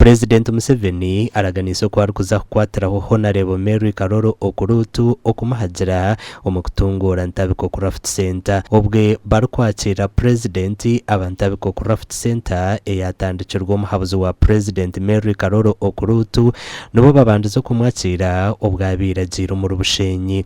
Purezidenti Museveni araganiise oku arikuza kukwatiraho Honarebo Mary Karoro Okurut okumuhagira omu kutunguura Ntabiko Craft Centre. Obwe barikwakiira Purezidenti aba Ntabiko Craft Centre eyatandikirwe omuhabuzi wa Purezidenti Mary Karoro Okurut nibo babandize okumwakiira obu abaire agiire omuri Bushenyi.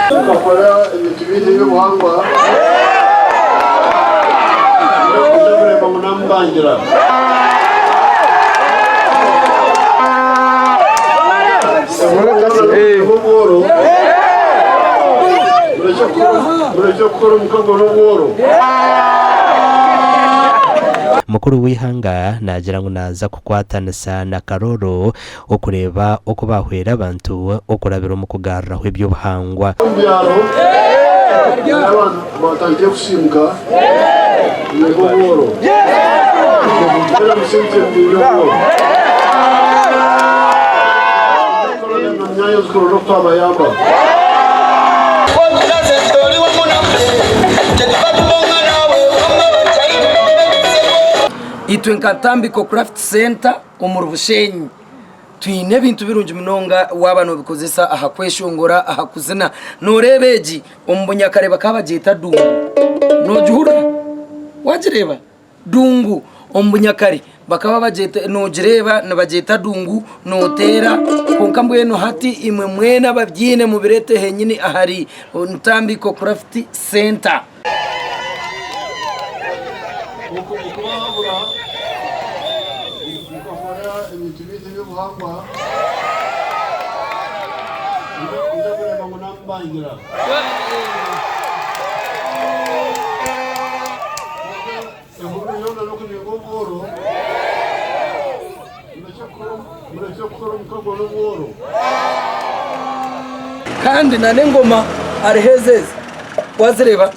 Tukakora ebintu bingi eby'obuhangwa n'okuza kureeba ngu namubangira. Obworo murekye kukora omukago n'obworo. Mukuru w'eihanga naagira ngu naaza kukwatanisa na Karoro okureeba oku baahwera abantu okurabira omu kugaruraho eby'obuhangwa. Omu byaro hariyo abantu abatandikire kusiimuka kubinga obworo. Mbwenu musiimukye mubinge obworo. Munyaanyazi kurora oku twabayamba. Itwe nka Ntambiko Craft Centre omuri Bushenyi twine ebintu birungi munonga waaba noobikozesa aha kweshongora, aha kuzina. Nooreeba egi omu bunyakare bakaba bagyeta dungu. Noogihurira? Waagireeba? Dungu omu bunyakare bakaba bagyeta, noogireeba nibagyeta dungu, nooteera kwonka mbwenu hati imwe mwena ababyine mubireete henyini ahari Ntambiko Craft Centre. Okubahabura mukakora ebintu byaitu eby'obuhangwa nja kureeba ngu namubangira. Ehururu yoona n'okubinga obworo, murekye kukora omukago n'obworo. Kandi na n'engoma hariho ezi ezi wazireeba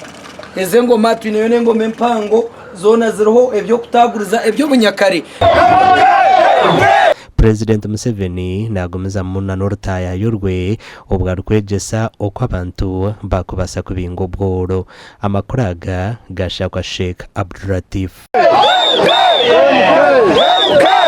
ezi engoma twineyo n'engoma empango zoona ziriho eby'okutaguriza eby'obunyakare. Purezidenti Museveni nagumizamu na n'orutaayaayo rwe obwo arikwegyesa oku abantu baakubaasa kubinga obworo. Amakuru aga gashakwa Sheikh Abdulatif.